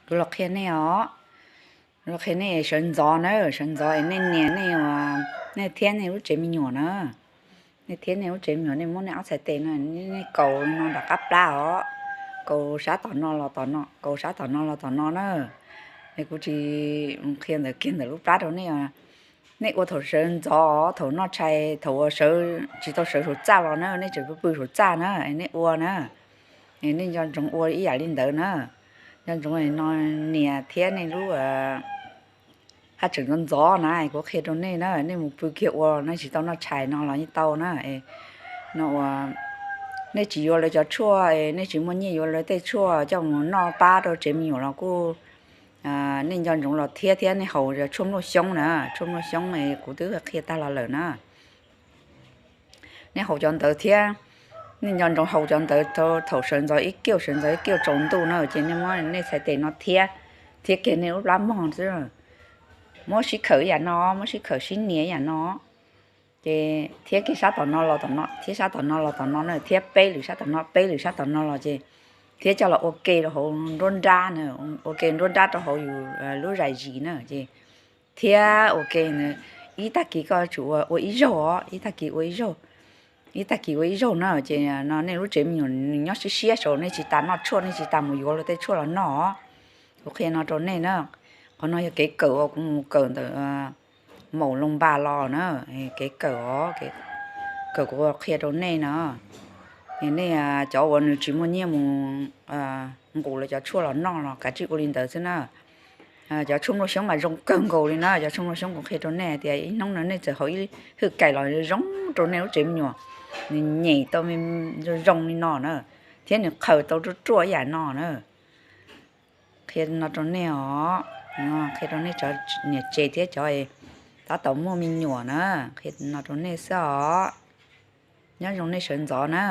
Kuv los qhia nej os, los qhia nej sawv ntxov na, sawv ntxov es nej nias nej, nej thiab nej lub tsev me nyuam na, nej thiab nej lub tsev me nyuam nej muab nej ob txhais tes no, nej kaus no nram qab plab os, kaus sab tom no los tom no, kaus sab tom no los tom no na. Es kuv tsis qhia ntawm kiag ntawm lub plab rau nej. Nej ua thaum sawv ntxov, thaum noj tshais, thaum uas sawv tsis tau sawv saum txaj los na, nej tseem pw pw saum txaj na, nej ua na, nej nco ntsoov ua ib yam li ntawd na. Nco ntsoov no, nias thiab nej lub haj tseem ntxov ntxov na, kuv qhia rau nej na, nej mus pw kiag ua na, tsis tau noj tshais no los yeej tau na. No ua, nej tsis yuav lawv cov tshuaj, nej tsis muaj nyiaj yuav lawv tej tshuaj coj mus noj pab rau tsev me nyuam los kuj, nej nco ntsoov los thiab, thiab nej haus tshuaj nplooj xyoob na, tshuaj nplooj xyoob kuv twb qhia tag los lawm na. Nej haus cov ntawd thiab, nej nco ntsoov haus cov ntawd thaum sawv ntxov ib kiag, sawv ntxov ib kiag tsaus ntuj na, ces nej muab nej txhais tes no thiab, thiab kiag nej lub plab mog xwb. Muab sib khawm ib yam no, muab sib khawm sib nias ib yam no, ces thiab kiag sab tom no los tom no, thiab sab tom no los tom no na, thiab peb lwm sab tom no, peb lwm sab tom no los ces thiab coj los ua ke rau hauv nruab nrab na, ua ke nruab nrab rau hauv yus lub zais zis na, ces thiab ua ke ib tag kis koj tsum ua ib zaug os, ib tag kis ua ib zaug, ib tag kis ua ib zaug na, ces no nej lub tsev me nyuam nws nyob siab siab saud, nej tsis tas noj tshuaj, nej tsis tas mus yuav luag tej tshuaj los noj. Kuv qhia no rau nej na, qhov no yog kev kawm uas kuv mus kawm ntawm maum loo npas los na, kev kawm os, kawm kuv qhia rau nej na. Es nej cov uas nws tsis muaj nyiaj mus nqus lawv cov tshuaj los noj los kav tsij ua li ntawd xwb na. Cov tshuaj nplooj xyoob mas zoo kawg nkaus li na, cov tshuaj nplooj xyoob kuv qhia rau nej tias ib hnub no nej txawm haus ib hwj kais los zoo rau nej lub tsev me nyuam, nws nyem tau zoo li no na, thiab nws qhaws tau ruaj ruaj ib yam no na. Qhia no rau nej os, qhia rau nej cov niam tsev thiab cov tab tom muaj me nyuam na, qhia no rau nej xwb os. Nyob zoo nej sawv ntxov na.